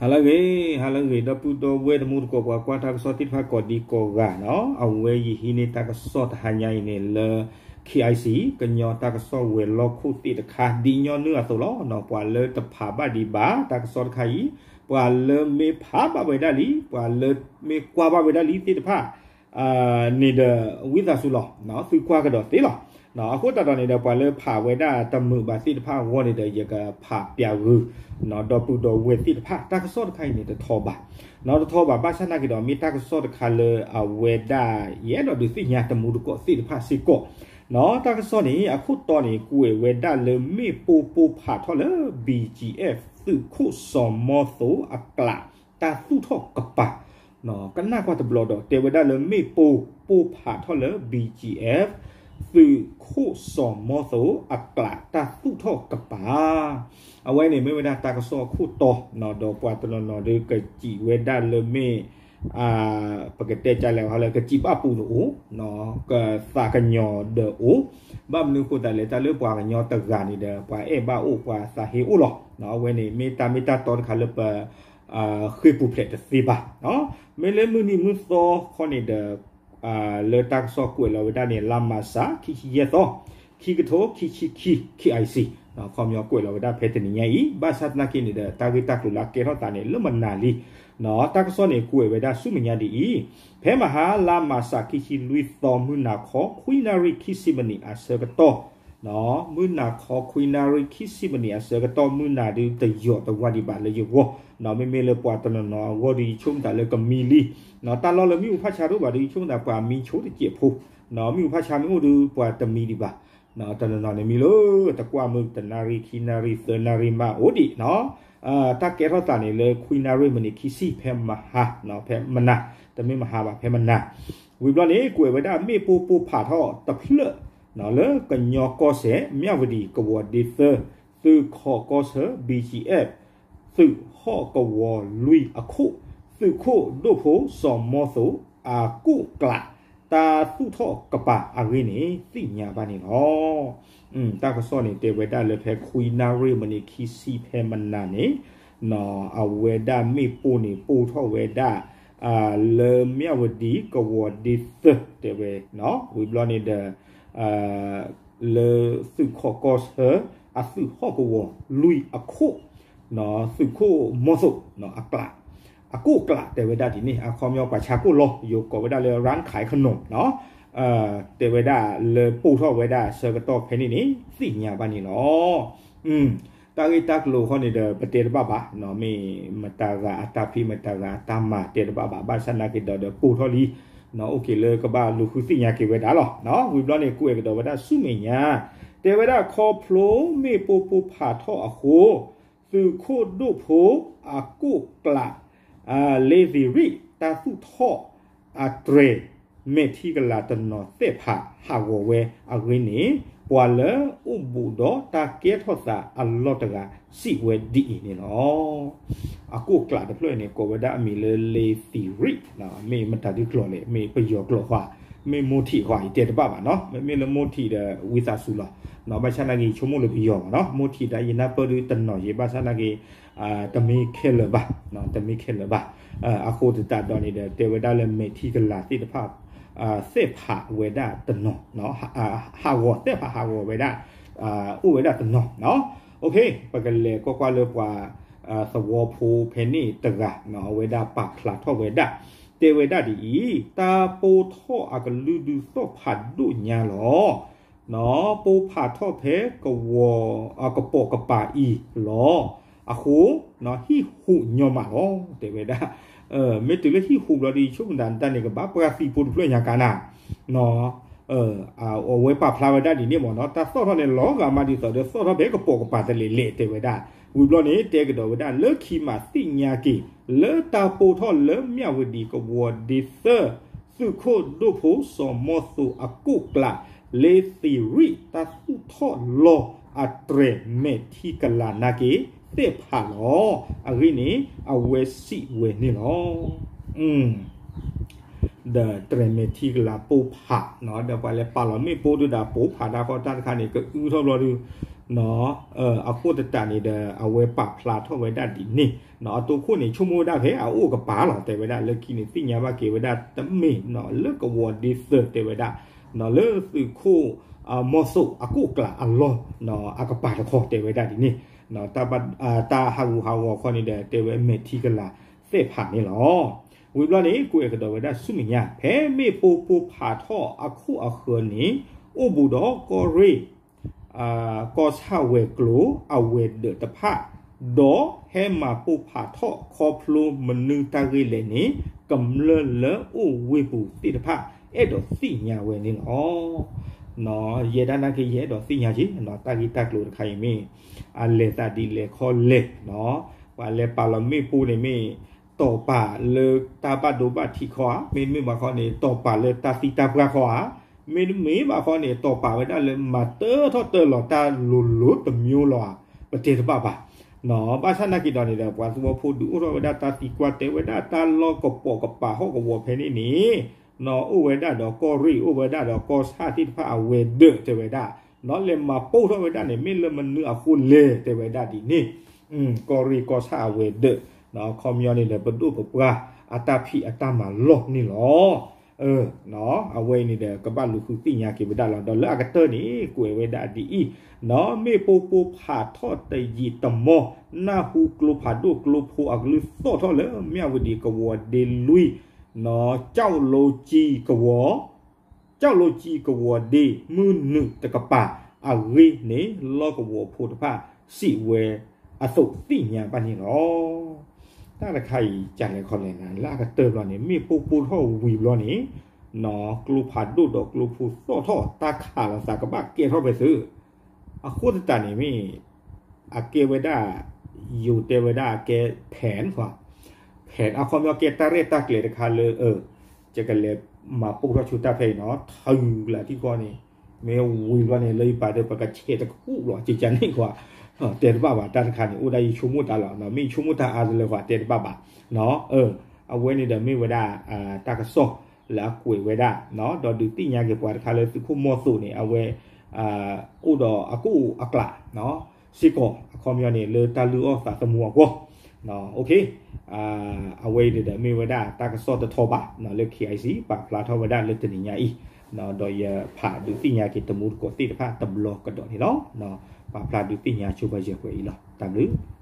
ဟါလၢအဂ့ၤ, ဟါလၢအဂ့ၤ ဒီပုၢ်ဒီဝဲၢ်တံၤသကိး ပှၤကွၢ်တၢ်ကစီၣ်သ့ၣ်တဖၣ်ကိးဒံကိးဂၤနီၤ, အဝဲယဟံးန့ၢ်တၢ်ကစီၣ်တဟါညါအံၤန့ၣ်လၢ K I C ကညီတၢ်ကစီၣ်ဝဲၤလီၢ်ခိၣ်သ့ၣ်တခါ ဒ်ညီနုၢ်အသိးလီၤ. ပှၤလၢတဖးဘၣ်ဒံးဘၣ် တၢ်ကစီၣ်တခါအံၤ, ပှၤလၢမ့ၢ်ဖးဘၣ်ဝဲဒၣ်လံ, ပှၤလၢမ့ၢ်ကွၢ်ဘၣ်ဝဲဒၣ်လံသ့ၣ်တဖၣ် န့ၣ်ဒီး ဝံသးစူၤလီၤ, သုကွၢ်ကဒီးသ့လီၤ. အဃိသတးဒီးန့ၣ်ဒီး ပှၤလၢဖးဝဲဒၣ်တမုာ်ဘၣ်သ့ၣ်တဖၣ်အဂီၢ်န့ၣ်ဒီး ယကဖးပၠးဂုာ် ဒီပုၢ်ဒီဝဲၢ်သ့ၣ်တဖၣ်, တၢ်ကစီၣ်တခါအံၤန့ၣ် တထီဘၣ်, တထီဘၣ်ဘၣ်ဆၣ်နာ်က့ၤဒီး မ့ၢ်တၢ်ကစီၣ်တခါလၢအဝဲဒၣ် ယအဲၣ်ဒိးဒုးသ့ၣ်ညါတံၤသကိးသ့ၣ်တဖၣ်စ့ၢ်ကီး, တၢ်ကစီၣ်န့ၣ် အခိၣ်တီန့ၣ် ကွဲးဝဲဒၣ်လၢမ့ၣ်ပိၢ်ပိၢ်ဖးထီၣ်လၢ B G F သုးခိၣ်စီၤမီသိးအကျး တၢ်သူၣ်ထီၣ်ကပၤ ကနၣ်ကွၢ်တဘျီဒီး တဲဝဲဒၣ်လၢမ့ၣ်ပိၢ်ပိၢ်ဖးထီၣ်လၢ B G F သုးခိၣ်စီၤမီသိးအကျးတၢ်သူၣ်ထီၣ်ကပၤ, အဝဲန့ၣ်မ့ၢ်ဝဲဒၣ်တၢ်ကစီၣ်အခိၣ်တီ, ဒီးပှၤတနီၤနီၤဒီးကစံးဝဲဒၣ်လၢမ့ၢ် ပကတဲကလဲၣ်ဟီလၢ ကစံးဘၣ်ပူၤတအိၣ်, ကသးကညီၤဒီးအိၣ်, ဘၣ်မနုၤအဃိသတးလဲၣ် တၢ်လၢပှၤကညီတဂၤန့ၣ်ဒီး ပှၤအဲၣ်ဘၣ်အိၣ် ပှၤသးဟ့အိၣ်လီၤ. အဝဲန့ၣ်မ့ၢ်တၢ်မ့ၢ်တၢ်တီတခါလၢပ ဃ့ၢ်ပူၤဖျဲးတသ့ဘၣ်. မ့ၢ်လၢမုၢ်နံၤမုၢ်သီခီန့ၣ်ဒီး လၢတၢ်ကစီၣ်ကွဲးလီၤဝဲဒၣ်န့ၣ် လါမၢ်ၡး ခံဆံယဲၢ်သီ, ခံကထိခံဆံခံ K I C ခီပညီကွဲးလီၤဝဲဒၣ်ဖဲတနံၤညါအံၤ, ဘၣ်ဆၣ်သနာ်က့န့ၣ်ဒီး တၢ်ဂ့ၢ်တၢ်ကျိၤလၢအကဲထီၣ်သးန့ၣ် လၢမနၤလံ. တၢ်ကစီၣ်န့ၣ် ကွဲးဝဲဒၣ်ဆူမဲာ်ညါဒ်အံၤ, ဖဲမဟါ လါမၢ်ၡး ခံဆံလွံၢ်သီ မုၢ်နၤခီ ခွံနၣ်ရံၣ်ခံဆံမံးနံးအဆၢကတီၢ် မုၢ်နၤခီ ခွံနၣ်ရံၣ်ခံဆံမံးနံးအဆၢကတီၢ် မုၢ်နၤဒုးတယိာ်တဝါဒံးဘၣ်လၢယဂီၢ်, မ့မ့ၢ်လၢပှၤတနီၤနီၤအဂီၢ်ဒုး ယဆိကမိၣ်သးလၢကမံလံ, တၢ်လီၢ်လၢမ့ၣ်အူဖးဆါတအိၣ်ဘၣ်ဒီး ယဆိကမိၣ်သးပှၤမံဆိတစဲးဖိ, မ့ၣ်အူဖးဆါမ့ၢ်အိၣ်ဒီး ပှၤတမံဒံးဘၣ်. တနီၤနီၤန့ၣ်မံလၢ တကွၢ်မုၢ်တနၣ်ရံၣ် ခံနၣ်ရံၣ် သၢနၣ်ရံၣ်မးအိၣ်ဒံးနီၤ, တၢ်ကဲထီၣ်သးန့ၣ်လၢ ခွံနၣ်ရံၣ်မံးနံးခံဆံ ဖဲမဟါ, ဖဲမနၤ, တမ့ၢ်မဟါဘၣ် ဖဲမနၤ, ဝံၤဘျီန့ၣ် ကွဲးဝဲဒၣ်မ့ၣ်ပိၢ်ပိၢ်ဖးထီၣ်တဖျၢၣ် လၢကညီကီၢ်စဲၣ် မၠၣ်ဝတံၤ ကဝီၤဒ့သၢ သုးခီၣ်ကီၢ်ဆၢ B G F သုးဟီၣ်ကဝီၤလွံၢ်အခိၣ် သုးခိၣ်ဒိၣ်ဖိစီၤမီသိး အကိၣ်ကျး တၢ်သူၣ်ထီၣ်ကပၤအဂ့ၢ်န့ၣ် သ့ၣ်ညါဘၣ်န့ၣ်လီၤ. တၢ်ကစီၣ်န့ၣ် တဲဝဲဒၣ်လၢဖဲ ခွံနၣ်ရံၣ်မံးနံးခံဆံ ဖဲမနၤန့ၣ် အဝဲဒၣ်မ့ၣ်ပိၢ်န့ၣ် ပိၢ်ထီၣ်ဝဲဒၣ် လၢမၠၣ်ဝတံၤ ကဝီၤဒ့သၢ တဲဝဲ, ဝံၤဘျီန့ၣ်ဒီး လၢသုးခီၣ်ကီၢ်ဆၢ အသုးဟီၣ်ကဝီၤလွံၢ်အခိၣ် သုးခိၣ်မီသိး အကျး, အကိၣ်ကျး တဲဝဲဒၣ်ဒ်န့ၣ် အခီပညီပှၤဆါကိၣ်လီၤ ယိၤကိးဝဲဒၣ်လၢ ရၣ်ခးခနိၣ် တဲဝဲဒၣ်လၢပိၢ်ထီၣ်ဝဲဒၣ်ဆၢကတီၢ်ဖဲန့ၣ်န့ၣ် သ့ၣ်ညါဘၣ်န့ၣ်လီၤ. တၢ်ဂ့ၢ်တၢ်ကျိၤခီန့ၣ်ဒီး ပတဲတဘၣ်ဘၣ်, မ့ၢ်မတၤဂၤအတၢ်ဖံး မတၤဂၤအတၢ်မၤ တဲတဘၣ်ဘၣ်, ဘၣ်ဆၣ်နာ်က့ၤဒီး ဒီးပိၢ်ထီၣ်လံ, အိၣ်က့ၤလၢကဘၣ်လူၤဃုသ့ၣ်ညါက့ၤဝဲဒၣ်လီၤ. ဝံၤဘျီန့ၣ် ကွဲးကဒီးဝဲဒၣ်ဆူမဲာ်ညါ, တဲဝဲဒၣ်ခီဖျိမ့ၣ်ပိၢ်ပိၢ်ဖးထီၣ်အဃိ သုးခိၣ်ဒိၣ်ဖိအကိၣ်ကျး လ့သံးရံၣ် တၢ်သူၣ်ထီၣ်အတြဲၤ မဲာ်ထံကလၤတနီၤသဲးဖးဟးဂီၤဝဲအဂ့ၢ်န့ၣ် ပှၤလၢအိၣ်ဘူးဒီးတၢ်ကဲထီၣ်သးအလီၢ်တဂၤ စံးဝဲဒ်အံၤန့ၣ်လီၤ. အကိၣ်ကျးတဖျၢၣ်န့ၣ် ကိးဝဲဒၣ်အမံၤလၢ လ့သံးရံၣ်, မ့ၢ်မတၤဒုကျိၤလဲၣ်, မ့ၢ်ပယီၤကျိၤဃီ, မ့ၢ်မိထံးဃီ ယတဲတဘၣ်ဘၣ်နီၤ, မ့မ့ၢ်လၢမိထံးဒီး ဝံသးစူၤလီၤ, ဘၣ်ဆၣ်နာ်က့ၤ ယဆိကမိၣ်လၢပယီၤမးနီၤ, မိထံးဒၣ်ယနၢ်ပၢၢ်ဒုတနီၤယဲၢ် ဘၣ်ဆၣ်နာ်က့ၤ တမ့ၢ်ခဲလၢာ်ဘၣ်, တမ့ၢ်ခဲလၢာ်ဘၣ်. အဃိသတးဒီးန့ၣ်ဒီး တဲဝဲဒၣ်လၢမဲာ်ထံကလၤသ့ၣ်တဖၣ် သဲးဖးဝဲဒၣ်တနီၤ, ဟးဂီၤသဲးဖးဟးဂီၤဝဲဒၣ်, အိၣ်ဝဲဒၣ်တနီၤ. ပကလဲၤကွၢ်ကွၢ်လၢပှၤ သဝီဖိဖဲန့ၣ်တဂၤ အဝဲဒၣ်ပာ်ဖျါထီၣ်ဝဲဒၣ်, တဲဝဲဒၣ်ဒ်အံၤ, တၢ်ပိၢ်ထီၣ်အကလုၢ်ဒုးသီၣ်ဖးဒိၣ်ညါလီၤ. ပိၢ်ဖးထီၣ်ဖဲကဝီၤ ကပိာ်ကပၤအံၤလီၤ. အဃိ ဟံၣ်ဟူးညီမးလီၤ တဲဝဲဒၣ်. မ့ၢ်တုၤလၢဟံၣ်ဟူးဘျီဒီး ယဆိကမိၣ်သးန့ၣ် ကဘၣ်ပှၤသံးဖိတဖျၢၣ်ညါကါနၤ အဝဲပာ်ဖျါဝဲဒၣ်ဒ်န့ၣ်မးနီၤ, တၢ်သီၣ်ထီၣ်န့ၣ် လီၤဂာ်မးဒ်သိးဒီး သီၣ်ထီၣ်ဖဲကပိာ်ကပၤတလဲၤလဲၤ တဲဝဲဒၣ်. ဝံၤဘျီန့ၣ် တဲကဒီးဝဲဒၣ် လၢခံမးသ့ၣ်ညါက့ၤ လၢတၢ်ပိၢ်ထီၣ်လၢမၠၣ်ဝတံၤကဝီၤဒ့သၢ သုးခိၣ်ဒိၣ်ဖိစီၤမီသိးအကိၣ်ကျး လ့သံးရံၣ် တၢ်သူၣ်ထီၣ်လီၤအတြဲၤမဲာ်ထံကလၤနာ်က့ၤ သဲးဖးလီၤ. အဂ့ၢ်န့ၣ် အဝဲစံးဝဲန့ၣ်လီၤ. ဒီးတြဲၤမဲာ်ထံကလၤပိၢ်ဖးနီၤ, ဒီးပှၤလဲၤပာ်လီၤမ့ၣ်ပိၢ်ဒုးဒီး ပိၢ်ဖးတၢ်ဃီတၢ်တခါန့ၣ် ကအုထီၣ်ဘျီဒုး အဃိသတးန့ၣ်ဒီး အဝဲပာ်ဖျါထီၣ်ဝဲဒၣ်ဒ်န့ၣ်, အတိခိၣ်န့ၣ် ဆိကမိၣ်ဝဲဒၣ်ဖဲအအိၣ်ကပၤလီၤ တဲဝဲဒၣ် လၢခံန့ၣ် သ့ၣ်ညါဘၣ်က့ၤဝဲဒၣ်တမ့ၢ်လၢကဝီၤဒ့သၢ တဲဝဲဒၣ်, လၢသုးခိၣ် မီၤသိးအကိၣ်ကျးအလီၢ် အကပၤတခီ တဲဝဲဒၣ်ဒ်န့ၣ်, တၢ်ဟးဂူာ်ဟးဂီၤခီန့ၣ်ဒီး တဲဝဲမဲာ်ထံကလၤသ့ၣ်ဖးန့ၣ်လီၤ. ဝံၤဘျီန့ၣ် ကွဲးကဒီးဝဲဒၣ်ဆူမဲာ်ညါ ဖဲမ့ၣ်ပိၢ်ပိၢ်ဖးထီၣ်အခိၣ်အဃၢၤန့ၣ် အိၣ်ဘူးဒီးကီၢ်ရ့ၣ် ကီၢ်ဆၣ်ဝဲၤကျိၤအဝဲၤဒၢးတဖၣ်, ဒီးဟဲမၤပိၢ်ဖးထီၣ်ခီဖျိမနုၤတၢ်ဂ့ၢ်လဲၣ်န့ၣ် ကမျၢၢ်လၢအိၣ်ဝ့ၢ်ပူၤသ့ၣ်တဖၣ် အဲၣ်ဒိးသ့ၣ်ညါဝဲန့ၣ်လီၤ. ယဲဒၣ်နာ်က့ ယအဲၣ်ဒိးသ့ၣ်ညါက့ၤ တၢ်ဂ့ၢ်တၢ်ကျိၤတခါအံၤမ့ၢ် အလဲၤသးဒ်လဲၣ်ခီလဲၣ်, ပှၤလဲၤပာ်လီၤမ့ၣ်ပိၢ်န့ၣ်မ့ၢ် တီၢ်ပာ်လၢတၢ်ဘၣ်ဒိဘၣ်ထံးခီဧါ, မ့တမ့ၢ်ဘၣ်ခီန့ၣ် တီၢ်ပာ်လၢတၢ်သံတၢ်ပှၢ်ခီဧါ, မ့တမ့ၢ်ဘၣ်ခီန့ၣ် တီၢ်ပာ်ဝဲဒၣ်လၢမၤတၢထီၣ်တၢလီၤတၢ်လိၤလိၤတမျိုးလီၤဧါ, ပတဲတဘၣ်ဘၣ်. ဘၣ်ဆၣ်နာ်က့ဒီးန့ၣ်ဒီး ပှၤသဝီဖိဒုးအိၣ်ထီၣ်ဝဲဒၣ်တၢ်သံကွၢ် တဲဝဲဒၣ်တၢ်လီၢ်ကပိာ်ကပၤဟီၣ်ကဝီၤဖဲန့ၣ်န့ၣ် အိၣ်ဝဲဒၣ်ဒီးကီၢ်ရ့ၣ် အိၣ်ဝဲဒၣ်ဒီးကီၢ်ဆၣ်သ့ၣ်တဖၣ်အဝဲၤဒၢး တဲဝဲဒၣ်, လဲၤမၤပိၢ်ထီၣ်ဝဲဒၣ်န့ၣ် မ့ၢ်လၢမနုၤအဃိလဲၣ် တဲဝဲဒၣ်ဒ်န့ၣ်, ကီၢ်ရ့ၣ်ကီၢ်ဆၣ်အဝဲၤဒၢး, ခီပညီန့ၣ်ဒီး ပဒိၣ်ပပှၢ်အတၢ်ဖံးအတၢ်မၤလီၢ်န့ၣ်လီၤ. အဝဲအံၤန့ၣ်ဒီး ကဘၣ်လူၤဃုသ့ၣ်ညါက့ၤဝဲဒၣ်လီၤ. ဒီးလၢအကတၢၢ်န့ၣ် ကွဲးဝဲဒၣ်ဒ်အံၤ, မ့ၣ်ပိၢ်ပိၢ်ဖးထီၣ်တယံာ်တမီၢ် နၢ်ဟူကျိဖးဒိၣ်ကျိဖိအကလုၢ်သီၣ်ထီၣ်လၢ မၠၣ်ဝတံၤကဝီၤဒ့လွံၢ်, ကၠီၣ်လိကၠံကဝီၤ ကၠီၣ်လိကၠံကဝီၤဒ့မုၢ်နုာ်တကပၤအဂ့ၢ်န့ၣ် လီၢ်ကဝီၤဖိတဖၣ်စံးဝဲအသိးသ့ၣ်ညါဘၣ်န့ၣ်လီၤ. တၢ်တခါအံၤ ကလဲၤခီလဲၤနၤ လၢအကတၢၢ်ဘျီန့ၣ် မ့ၣ်ပိၢ်ပိၢ်ထီၣ်ဝံၤဘျီန့ၣ် ကျိဖးဒိၣ်ဒီးကျိဖိသီၣ်ထီၣ် တၢ်ခးလိာ်သးကဘၣ်ကဲထီၣ်ဖဲသု အဃိသတးန့ၣ်မ့ၢ် အကဲဝဲဒၣ် ယိၤတဲဝဲဒၣ်အကဲ plan ကွၢ် plan အခီပညီကဲတၢ်ရဲၣ်တၢ်ကျဲၤတခါလၢ ယကလဲၤမၤပိၢ်ထီၣ်ဆူတၢ်ဖဲအံၤနီၤ ထုးလၢထံၣ်ဃီန့ၣ် မ့ၢ်ဝံၤဘျီန့ၣ် လၢယပာ်ဒီး ပကဆဲးတကပူၣ်လီၤ ကကန့ၣ်ကွၢ် တဲတဘၣ်ဘၣ် တၢ်တခါန့ၣ် အိၣ်ဒၣ်ယဆိကမိၣ်တၢ်လီၤ မ့ၢ်ယဆိကမိၣ်တၢ်အါတလၢကွၢ် တဲတဘၣ်ဘၣ် အဝဲန့ၣ်ဒီးမ့ၢ်ဝဲဒၣ် တၢ်ကစီၣ်လၢအကွဲးဝဲဒၣ် ဒီးဒုးသ့ၣ်ညါက့ၤပှၤတခါလၢသုးခိၣ်မီၤသိးန့ၣ် အဝဲ အိၣ်ဒီးအကိၣ်အကျး စ့ၢ်ကီး အခီပညီန့ၣ် လၢတၢ်လုၢ်အီၣ်သးသမူအဂီၢ် အဝဲအံၤန့ၣ်ဒီးမ့ၢ်ဝဲဒၣ်တၢ်ကစီၣ်တထီဘၣ် လၢ KIC ပာ်ဖျါထီၣ်ဝဲဒၣ်လၢတနံၤညါအံၤ ဒီးယဖးဒုးသ့ၣ်ညါက့ၤတမူတကိးသ့ၣ်တဖၣ်တဘျီကဒီးန့ၣ်လီၤ. ပာ်ဖျါဒုးသ့ၣ်ညါဆိပာ်ယဲၢ်ပှဲၤအံၤလီၤ. တၢ်ဘျုး